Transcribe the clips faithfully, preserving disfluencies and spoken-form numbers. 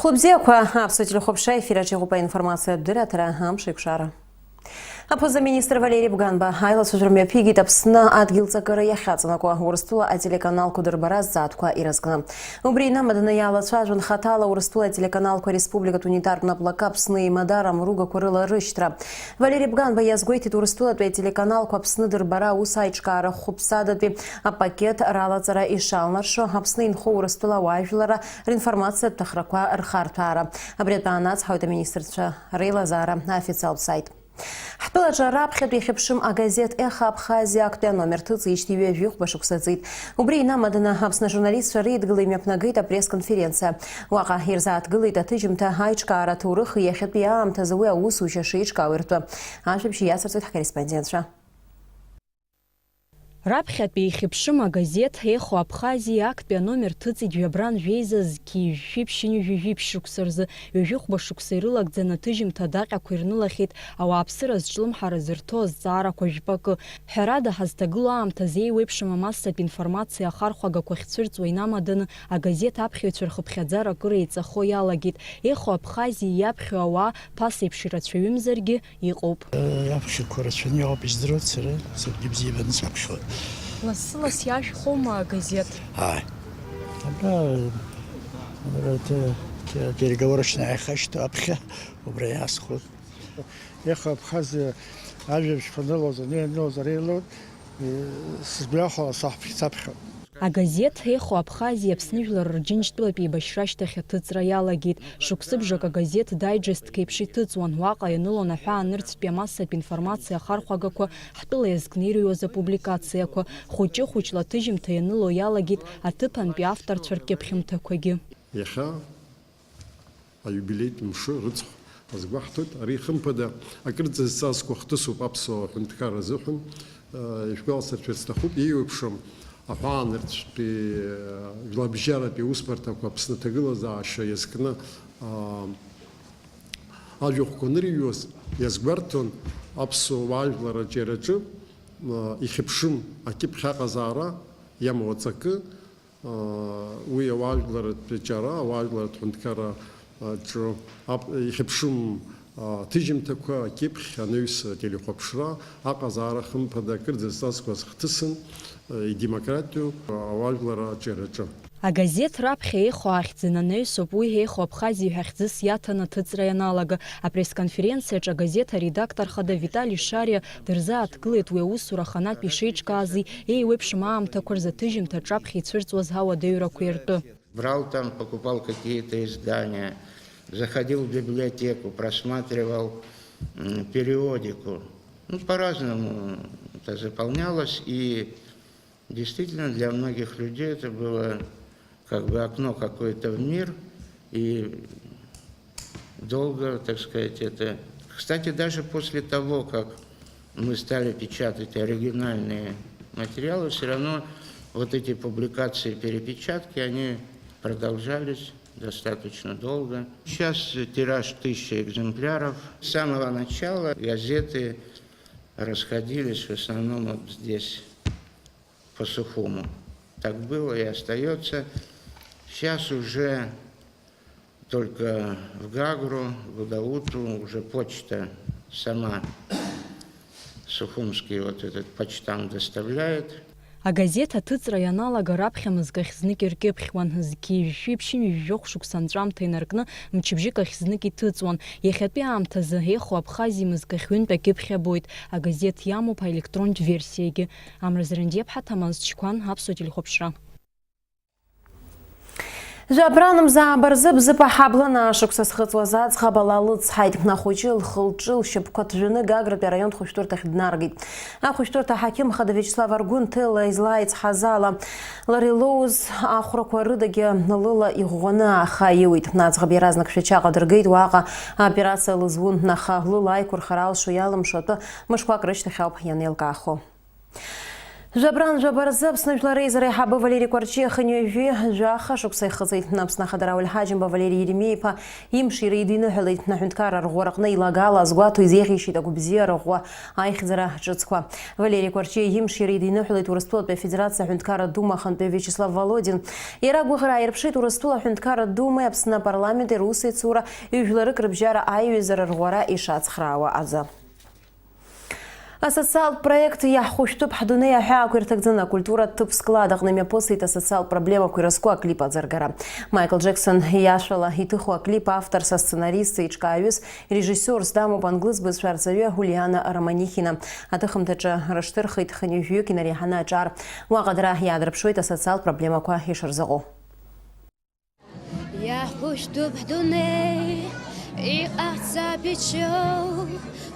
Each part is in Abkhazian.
Хәлыбзиақәа, аԥсуа телехәаԥшра ефир аҿы иҟоуп аинформациатә дырраҭара, амш еиқәшара. Аԥыза-министр Валери Бганба аилацәажәара мҩаԥигеит Аԥсны адгьыл ҵакыра иахьаҵанакуа Урыстәыла ателеканалқәа дырбара азҵаатәқәа ирызкны. Убри инамаданы иалацәажәон хаҭала Урыстәыла ателеканалқәа республикатә унитартә наплакы Аԥсны еимадара амругақәа рыла рышьҭра. Валери Бганба иазгәеиҭеит, Урыстәылатәи ателеканалқәа Аԥсны дырбара аус аиҿкаара хәыԥсадатәи апакет ралаҵара ишалнаршо, Аԥсны инхо Урыстәыла ауаажәларра ринформациатә ҭахрақәа рхарҭәаара. Абри атәы аанацҳауеит аминистрцәа реилазаара аофициалтә саит. Ҳтәылаҿы раԥхьатәи ихьыԥшым агазеҭ Ехо Абхазиа актәи аномер ҭыҵижьҭеи ҩажәихәба шықәса ҵит. Убри инамаданы Аԥсны ажурналистцәа реидгыла имҩаԥнагеит апресс-конференциа. Уаҟа ирзааҭгылеит аҭыжьымҭа аиҿкаара аҭоурыхи иахьатәи аамҭазы уи аусушьа шеиҿкаау ртәы. Ажәабжь иацырҵоит ҳкорреспондентцәа. Раԥхьатәи ихьыԥшым агазеҭ Ехо Абхазиа актәи аномер ҭыҵит жәабран жәеиза зқьи жәшәи ԥшьынҩажәи жәиԥшь шықәса рзы. Ҩажәихәба шықәса ирылагӡаны аҭыжьымҭа адаҟьақәа ирнылахьеит ауааԥсыра азҿлымҳара зырҭо азҵаарақәа жәпакы. Ҳәарада, ҳазҭагылоу аамҭазы еиуеиԥшым амассатә информациа ахархәагақәа ахьцәырҵуа инамаданы, агазеҭ аԥхьаҩцәа рхыԥхьаӡара акыр еиҵахо иалагеит. Ехо Абхазиа иаԥхьо ауаа ԥасеиԥш ирацәаҩымзаргьы, иҟоуп. Аԥхьақәа рацәаны иҟоуп издыруеит сара, саргьы бзиабаны саԥхьоит. Лассы-ласс иашәхоума агазеҭ? Ааи. Абра, абра те-, те-, переговорочная иахашьҭоу аԥхьа, убра иаасхәоит. Ехо Абхазиа ажәабжьқәа анылоз, ани-, анылоз ара илоуп, э, сызгәаахәала саԥхьа саԥхьа. Агазеҭ Ехо Абхазиа Аԥсны жәлар Рџьынџьтәылатә еибашьра ашьҭахь аҭыҵра иалагеит. Шықәсыбжак агазеҭ дайџестк еиԥш иҭыҵуан, уаҟа ианылон аҳәаанырцәтәи амассатә информациа ахархәагақәа, ҳтәыла иазкны ирыҩуаз апубликациақәа. Хәыҷы-хәыҷла аҭыжьымҭа ианыло иалагеит аҭыԥантәи авторцәа ркьыԥхьымҭақәагьы. Иахьа аиубилеитә мшы рыцхә азгәаҳҭоит. Ари, хымԥада, акырӡа зҵазкуа хҭысуп аԥсуа ҳәынҭқарра азыҳәан. Ишәгәаласыршәар сҭахуп, еиуеиԥшым аҳәаанырцәтәи, жәларбжьаратәи аусбарҭақәа Аԥсны аҭагылазаашьа иазкны, аа, ажәахәқәа анырҩуаз иазгәарҭон аԥсуа уаажәлар аҿиараҿы, аа, ихьыԥшым акьыԥхь аҟазаара иамоу аҵакы, Уи ауаажәларратә ҿиара, ауаажәларратә ҳәынҭқарра аҿы ап-, ихьыԥшым аҭыжьымҭақәа, акьыԥхь, анаҩс ателехәаԥшра аҟазаара, хымԥада, акырӡа зҵазкуаз хҭысын, идемократиоу ауаажәларра аҿиараҿы. Агазеҭ раԥхьа Ехо ахьӡын анаҩсоуп уи Ехо Абхазиа ҳәа хьӡыс иаҭан аҭыҵра ианалага. Апресс-конференциаҿы агазеҭ аредактор хада Витали Шариа дырзааҭгылеит уи аусура аханатә ишеиҿкаази, еиуеиԥшым аамҭақәа рзы аҭыжьымҭа аҿаԥхьа ицәырҵуаз ауадаҩрақәеи ртәы. Брал там, покупал какие-то издания, заходил в библиотеку, просматривал, м, периодику. Ну, по-разному это заполнялось, и действительно для многих людей это было как бы окно какое-то в мир, и долго, так сказать, это. Кстати, даже после того, как мы стали печатать оригинальные материалы, всё равно вот эти публикации, перепечатки, они продолжались достаточно долго. Сейчас тираж тысяча экземпляров. С самого начала газеты расходились в основном вот здесь, по Сухуму. Так было и остаётся. Сейчас уже только в Гагру, в Гудауту уже почта сама сухумский вот этот почтамт доставляет. Агазеҭ аҭыҵра ианалага раԥхьа мызкахь знык иркьыԥхьуан, зқьи жәшәи ԥшьынҩажәи жәохә шықәса анҵәамҭа инаркны, мчыбжьык ахь знык иҭыҵуан. Иахьатәи аамҭазы Ехо Абхазиа мызкахь ҩынтә акьыԥхь абоит, агазеҭ иамоуп аелектронтә версиагьы. Амра Зрандиаԥҳа, Ҭамаз Чқәан, Аԥсуа телехәаԥшра. Жәабран мза ааба рзы Бзыԥ аҳаблан ашықәса зхыҵуаз аӡӷаб ала лыцҳаит. Ахәыҷы лхы-лҿы лшьапқәа ҭжәаны Гагратәи араионтә хәышәтәырҭахь днаргеит. Ахәышәтәырҭа аҳақьым хада Виачеслав Аргәын ҭыла излааицҳаз ала, лара илоуз ахәрақәа рыдагьы лыла иӷәӷәаны ааха иуит. Аӡӷаб иаразнак Шәачаҟа дыргеит, уаҟа аоперациа лызун, аха лыла аиқәырхара алшо иалымшо атәы мышқәак рышьҭахь ауп ианеилкаахо. Жәабран жәаба рзы Аԥсны Жәлар Реизара аиҳабы Валери Кәарҷиа хынҩажәи жәаха шықәса ихыҵит. Аԥсны Ахада Рауль Ҳаџьымба Валери Еремеиа-иԥа имшира идиныҳәалеит. Аҳәынҭқарра арӷәӷәараҟны илагала азгәаҭо изеиӷьеишьеит агәабзиара ӷәӷәа аихьӡара ҿыцқәа. Валери Кәарҷиа имшира идиныҳәалеит Урыстәылатәи Афедерациа Аҳәынҭқарратә Дума ахантәаҩы Виачеслав Володин. Иара агәыӷра ааирԥшит Урыстәыла Аҳәынҭқарратә Думеи Аԥсны апарламенти русеицура ҩ-жәларык рыбжьара аиҩызара рӷәӷәара ишацхраауа азы. Асоциалтә проект Иаҳхәышәтәуп ҳдунеи аҳәаақәа ирҭагӡаны акультуратә ҭыԥ Склад аҟны имҩаԥысит асоциалтә проблемақәа ирызку аклип аӡыргара. Майкл Џьекссон иашәала иҭыху аклип авторс, асценаристс, еиҿкааҩыс, режиссиорс дамоуп англыз бызшәа арҵаҩы Улиана Романихина. Аҭыхымҭаҿы рышьҭырхит хынҩажәаҩык инареиҳаны аҿар. Уаҟа дара иаадырԥшуеит асоциалтә проблемақәа ишырзыҟоу. Иаҳхәышәтәуп ҳдунеи, иҟаҳҵап ичоу,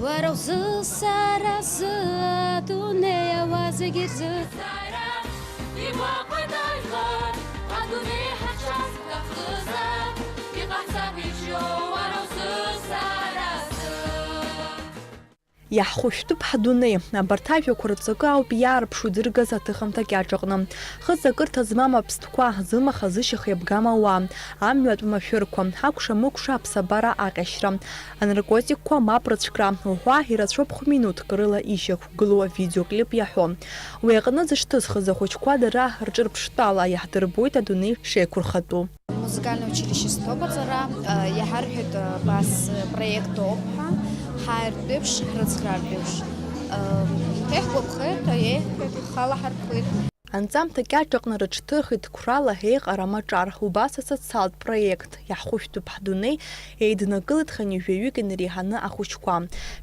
уара узы, сара сзы, адунеи ауаа зегьы рзы. Сара игәаҟуеит ажәлар, адунеи ҳаҽазҭахызар, иҟаҳҵап ичоу, уара узы, сара сзы. Иаҳхәышәтәуп ҳдунеи. Абарҭ ажәақәа рҵакы ауп иаарԥшу идыргаз аҭыхымҭа кьаҿ аҟны. Хыҵакырҭа змам аԥстәқәа, зымаха-зышьаха еибгам ауаа, амҩатә машәырқәа, акәша-мыкәша аԥсабара аҟьашьра, анаркотикқәа мап рыцәкра уҳәа ирацәоуп хә-минуҭк рыла ишьақәгылоу авидеоклип иаҳәо. Уи аҟны зышьҭызхыз ахәыҷқәа дара рҿырԥштәала иаҳдырбоит адунеи шеиқәырхатәу. Музыкальное училище Стопаҵара, э, иаҳарҳәеит, э, абас, э, проект ауп ҳәа, ҳааиртә еиԥш, ҳрыцхраартә еиԥш. Э, еиҳа ҳгәаԥхеит, еиҳа ҳхала ҳарԥхеит. Анҵамҭа кьаҿ аҟны рыҽҭыхит қәрала еиҟарам аҿар, убас асоциалтә проект Иаҳхәышәтәуп ҳдунеи еиднакылеит хынҩажәаҩык инареиҳаны ахәыҷқәа.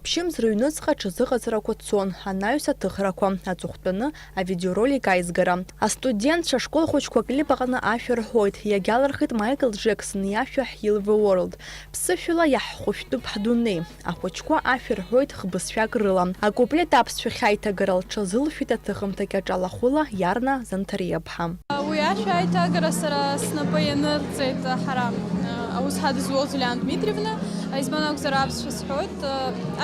Ԥшьымз рыҩныҵҟа аҽазыҟаҵарақәа цон, анаҩс аҭыхрақәа, аҵыхәтәаны авидеоролик аизгара. Астудентцәа ашкол хәыҷқәа аклип аҟны ашәа рҳәоит, иагьалырхит Майкл Џьексони ашәа Heal the World. Ԥсышәала Иаҳхәышәтәуп ҳдунеи. Ахәыҷқәа ашәа рҳәоит хбызшәак рыла. Акуплет аԥсшәахь аиҭагара лҽазылшәеит аҭыхымҭа кьаҿ алахәыла Иарна Занҭариаԥҳа. Уи ашәа аиҭагара сара снапы ианырҵеит, ҳара, аус ҳадызулоз Лиана Дмитриевна, избан акәзар аԥсшәа сҳәоит.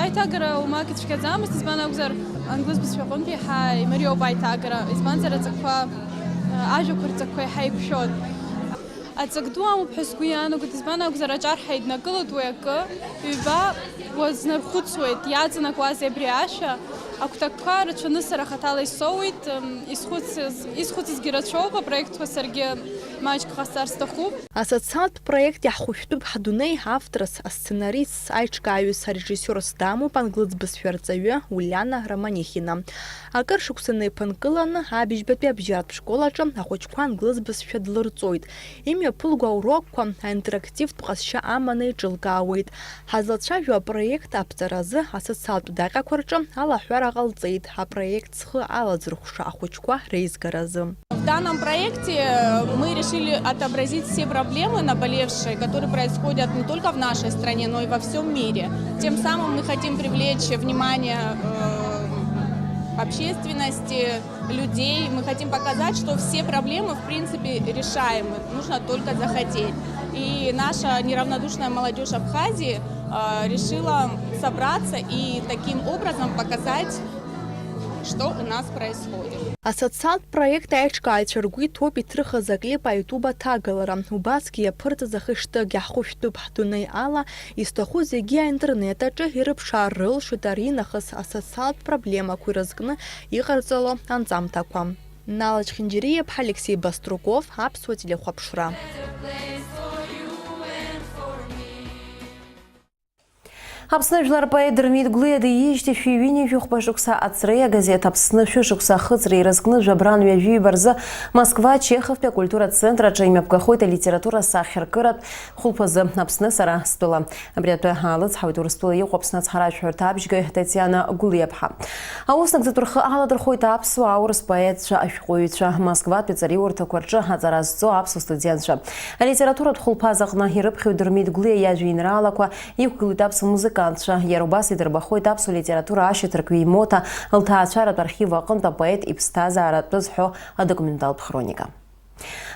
Аиҭагара уамак ицәгьаӡамызт, избан акәзар англыз бызшәаҟынтәи ҳа имариоуп аиҭагара, избанзар аҵакқәа, ажәақәа рҵакқәа еиҳа еиқәшәот. Аҵак ду амоуп ҳәа сгәы иаанагоит, избан акәзар аҿар ҳаиднакылоит уи акы, ҩба уазнархәыцуеит, иаҵанакуазеи абри ашәа, агәҭакқәа рацәаны сара хаҭала исоуеит, м, исхәыцыз, исхәыцызгьы рацәоуп, апроектқәа саргьы маҷк ҟасҵар сҭахуп. Асоциалтә проект Иаҳхәышәтәуп ҳдунеи авторс, асценаристс, аиҿкааҩыс, арежиссиорс дамоуп англыз бызшәа арҵаҩы Улиана Романихина. Акыр шықәса неиԥынкыланы, абыжьбатәи абжьаратә школ аҿы ахәыҷқәа англыз бызшәа длырҵоит. Имҩаԥылго аурокқәа аинтерактивтә ҟазшьа аманы еиҿылкаауеит. Ҳазлацәажәо апроект аԥҵаразы асоциалтә даҟьақәа рҿы алаҳәара ҟалҵеит, апроект зхы алазырхәша ахәыҷқәа реизгаразы. В данном проекте мы решили отобразить все проблемы наболевшие, которые происходят не только в нашей стране, но и во всем мире. Тем самым мы хотим привлечь внимание, э, общественности, людей. Мы хотим показать, что все проблемы, в принципе, решаемы. Нужно только захотеть. И наша неравнодушная молодежь Абхазии, э, решила собраться и таким образом показать, что у нас происходит. Асоциалтә проект аиҿкааҩцәа ргәы иҭоуп иҭырхыз аклип аиутуб аҭагалара. Убасгьы иаԥырҵаз ахештег Иаҳхәышәтәуп ҳдунеи ала изҭаху зегьы аинтернет аҿы ирыԥшаар рылшоит, аринахыс асоциалтә проблемақәа ирызкны иҟарҵало анҵамҭақәа. Нала Чхинџьариа-иԥҳа, Алексеи Баструков, Аԥсуа телехәаԥшра. Аԥсны жәлар поет Дырмит Гәлиа диижьҭеи шәи ҩынҩажәи хәба шықәса аҵреи агазеҭ Аԥсны шәышықәса ахыҵреи ирызкны жәабран ҩажәиба рзы Москва Чеховтәи акультуратә центр аҿы имҩаԥгахоит алитература асахьаркыратә хәылԥазы Аԥсны сара стәыла. Абри атәы аалыцҳауеит Урыстәыла иҟоу Аԥсны ацҳаражәҳәаҩырҭа абжьгаҩ Татиана Гәлиаԥҳа. Аус нагӡатәы рхы аладырхәоит аԥсуа аурыс поетцәа, ашәҟәыҩҩцәа, Москватәи аҵараиурҭақәа рҿы аҵара зҵо аԥсуа студентцәа. Алитературатә хәылԥаз аҟны ирыԥхьоит Дырмит Гәлиа иажәеинраалақәа, иқәгылеит аԥсуа музыкантцәа, иара убас идырбахоит аԥсуа литература ашьаҭаркҩы имоҭа, лҭаацәаратә архив аҟынтә апоет иԥсҭазаара атәы зҳәо адокументалтә хроника.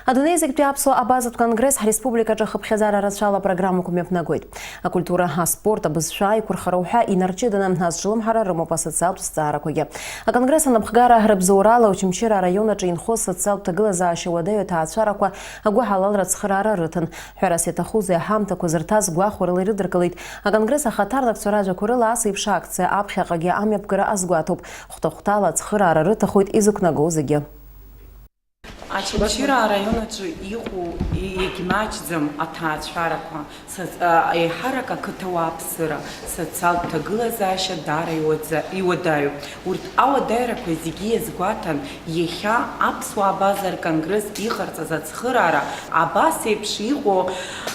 Адунеи зегьтәи аԥсуа абазатә конгресс ҳреспубликаҿы хыԥхьаӡара рацәала апрограммақәа мҩаԥнагоит. Акультура, аспорт, абызшәа, аиқәырхара уҳәа инарҷыданы азҿлымҳара рымоуп асоциалтә зҵаарақәагьы. Аконгресс анапхгара рыбзоурала Очамчыра араион аҿы инхоз социалтә ҭагылазаашьа уадаҩу аҭаацәарақәа агәыҳалалра ацхыраара рыҭан. Ҳәарас иаҭахузеи, аҳамҭақәа зырҭаз гәахәарыла ирыдыркылеит. Аконгресс ахаҭарнакцәа ражәақәа рыла ас еиԥш акциа аԥхьаҟагьы амҩаԥгара азгәаҭоуп. Хәҭа-хәҭала ацхыраара рыҭахоит изықәнагоу зегьы. Очамчыра араион аҿы иҟоу егьмаҷӡам аҭаацәарақәа, сац-, а, еиҳарак ақыҭа уааԥсыра, социалтә ҭагылазаашьа даара иуаӡа-, иуадаҩуп. Урҭ ауадаҩрақәа зегьы иазгәаҭан, иахьа аԥсуаа абазар конгресс иҟарҵаз ацхыраара абас еиԥш иҟоу,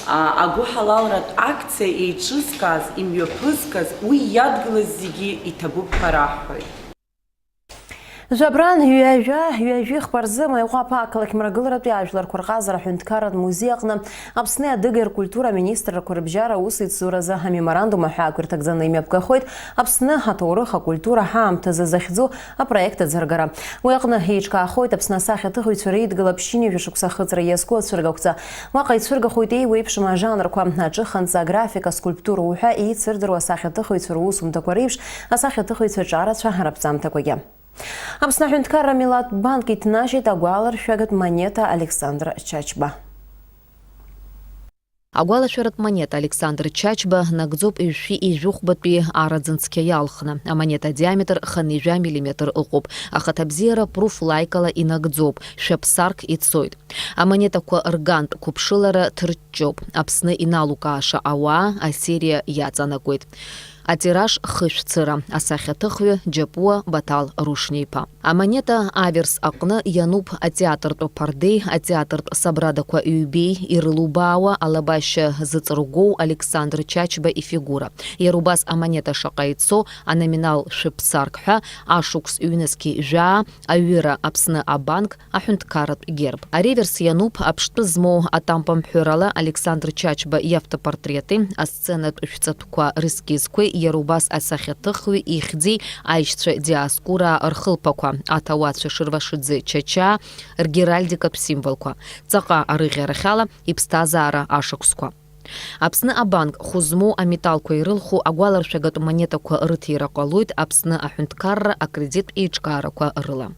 а, агәыҳалалратә акциа еиҿызкааз, имҩаԥызгаз, уи иадгылаз зегьы иҭабуп ҳәа раҳҳәоит. Жәабран ҩажәа, ҩажәи хԥа рзы Маиҟәаԥ ақалақь мрагыларатәи ажәларқәа рҟазара аҳәынҭқарратә музеи аҟны Аԥсни Адыгеи ркультура аминистррақәа рыбжьара аус еицзуразы амеморандум аҳәаақәа ирҭагӡаны имҩаԥгахоит Аԥсны аҭоурых, акультура ҳаамҭазы захьӡу апроект аӡыргара. Уи аҟны еиҿкаахоит Аԥсны асахьаҭыхыҩцәа реидгыла ԥшьынҩажәа шықәса ахыҵра иазку ацәыргақәҵа. Уаҟа ицәыргахоит еиуеиԥшым ажанрқәа, аҿыханҵа, аграфика, аскульптура уҳәа еицырдыруа асахьаҭыхыҩцәа русумҭақәа реиԥш, асахьаҭыхыҩцәа ҿарацәа раԥҵамҭақәагьы. Аԥсны аҳәынҭқарра Милаҭ банк иҭнажьит агәаларшәагатә монета Александр Чачба. Агәалашәаратә монета Александр Чачба нагӡоуп ҩшәи ҩажәихәбатәи араӡын цқьа иалхны. Амонета адиаметр хынҩажәа миллиметр ыҟоуп. Ахаҭабзиара пруф лаикала инагӡоуп, шәаԥсарк ицоит. Амонетақәа ргантә қәыԥшылара ҭырҷҷоуп. Аԥсны иналукааша ауаа асериа иаҵанакуеит. Атираж хышә цыра, асахьаҭыхҩы Џьапуа Баҭал Рушьниаиԥа. Амонета аверс аҟны иануп атеатртә ԥардеи атеатртә сабрадақәа ҩбеи ирылубаауа алабашьа зыҵыргәоу Александр Чачба ифигура. Иара убас амонета шаҟа ицо, аноминал шәыԥсарк ҳәа, ашықәс ҩнызқьи жәаа, аҩыра, Аԥсны абанк, аҳәынҭқарратә герб. Ареверс иануп аԥштәы змоу атампамҳәырала Александр Чачба иавтопортрети, асценатә шәҵатәқәа рескизқәеи, иара убас асахьаҭыхҩы ихьӡи аишьцәа диаскура рхылԥақәа, аҭауадцәа Шырвашиӡе Чачаа ргеральдикатә символқәа, ҵаҟа арыӷьарахьала иԥсҭазаара ашықәсқәа. Аԥсны абанк хәы змоу аметалқәа ирылху агәаларшәагатә монетақәа рыҭира ҟалоит Аԥсны аҳәынҭқарра акредиттә еиҿкаарақәа рыла.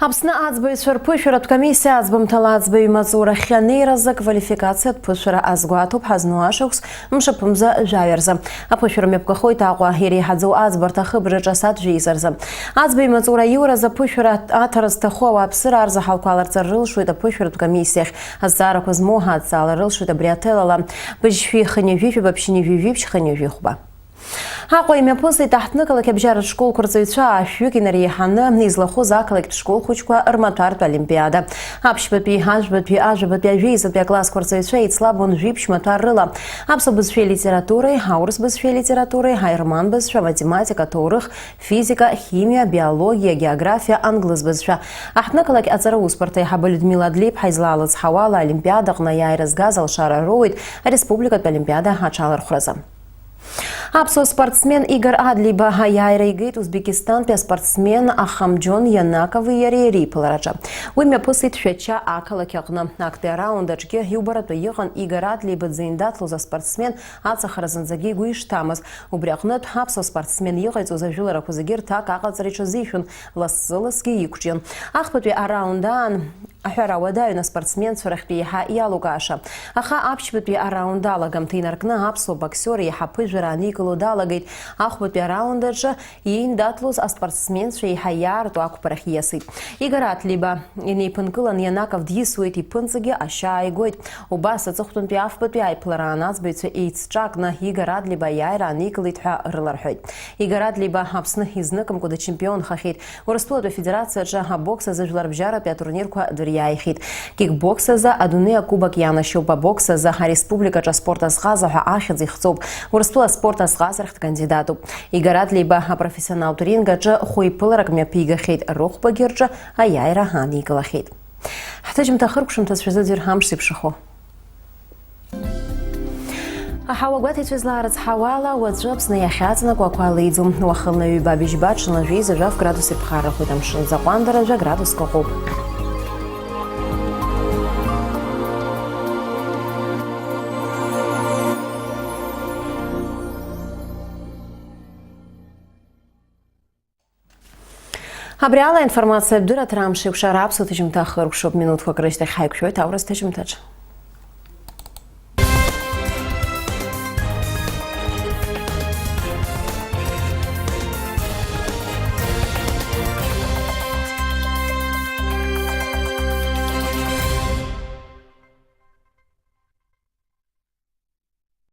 Аԥсны аӡбаҩцәа рԥышәаратә комиссиа аӡбамҭала аӡбаҩ имаҵурахь анеиразы аквалификациатә ԥышәара азгәаҭоуп ҳазну ашықәс мшаԥымза жәаҩа рзы. Аԥышәара мҩаԥгахоит Аҟәа иреиҳаӡоу аӡбарҭа ахыбраҿы асааҭ жәеиза рзы. Аӡбаҩ имаҵура аиуразы аԥышәара аҭара зҭаху ауааԥсыра арзаҳалқәа аларҵар рылшоит аԥышәаратә комиссиахь. Азҵаарақәа змоу ҳадҵаалар рылшоит абри аҭелала. Быжьшәи хынҩажәи жәаба, ԥшьынҩажәи жәибжь, хынҩажәи хәба. Аҟәа имҩаԥысит аҳҭнықалақь абжьаратә школқәа рҵаҩцәа ашәҩык инареиҳаны излахәыз ақалақьтә школ хәыҷқәа рмаҭәартә олимпиада. Аԥшьбатәи, ажәбатәи, ажәабатәи, ажәеизатәи аклассқәа рҵаҩцәа еицлабуан жәиԥшь маҭәар рыла. Аԥсуа бызшәеи литературеи, аурыс бызшәеи литературеи, аерман бызшәа, аматематика, аҭоурых, физика, химиа, биологиа, географиа, англыз бызшәа. Аҳҭнықалақь аҵара усбарҭа аиҳабы Людмила Адлеиԥҳа излалыцҳауала, олимпиадаҟны аиааира згаз алшара роуеит ареспубликатә олимпиада аҽалархәразы. Аԥсуа спортсмен Игор Адлеиба аиааира игеит Узбекистантәи аспортсмен Ахамџьон Ианакови иареи риԥылараҿы. Уи мҩаԥысит Шәача ақалақь аҟны. Актәи араунд аҿгьы иубаратәы иҟан Игор Адлеиба дзеиндаҭлоз аспортсмен аҵахара зынӡагьы игәы ишҭамыз. Убри аҟнытә, аԥсуа спортсмен иҟаиҵоз ажәыларақәа зегьы рҭак аҟаҵара иҽазишәон, лассы-ласгьы иқәҿион. Ахԥатәи араунд аан, аҳәара уадаҩын аспортсменцәа рахьтә еиҳа иалукааша. Аха аԥшьбатәи араунд алагамҭа инаркны аԥсуа боксиор еиҳа аԥыжәара аникыло далагеит. Ахәбатәи араунд аҿы иеиндаҭлоз аспортсменцәа еиҳа иаарту ақәԥарахь ииасит. Игор Адлеиба инеиԥынкылан Ианаков дисуеит, иԥынҵагьы ашьа ааигоит. Убас аҵыхәтәантәи афбатәи аиԥылараан аӡбаҩцәа еицҿакны Игор Адлеиба аиааира аникылеит ҳәа рыларҳәеит. Игор Адлеиба Аԥсны изныкымкәа дачемпионхахьеит. Урыстәылатәи Афедерациаҿы абокс азы жәларбжьаратәи атурнирқәа дыриааихьеит. Кикбокс азы адунеи акубок ианашьоуп, абокс азы ареспубликаҿы аспорт азҟаза ҳәа ахьӡ ихҵоуп. Урыстәыла аспорт азҟазарахьтә кандидатуп. Игор Адлеиба апрофессионалтә ринг аҿы хәеиԥыларак мҩаԥигахьеит, рыхәбагьы рҿы аиааира аникылахьеит. Ҳҭыжьымҭа ахыркәшамҭаз шәазыӡырҩ амш зеиԥшрахо. Аҳауа гәаҭеицәа излаарыцҳауа ала, уаҵәы Аԥсны иахьаҵанакуа ақәа леиӡом. Уахынла ҩба быжьба, ҽынла жәеиза жәаф градус иԥхаррахоит, амшын аӡы аҟәандара жәа градуск ыҟоуп. Абри ала аинформациатә дырраҭара амш еиқәшара аԥсуа ҭыжьымҭа хыркәшоуп. Минуҭқәак рышьҭахь ҳаиқәшәоит аурыс ҭыжьымҭаҿ.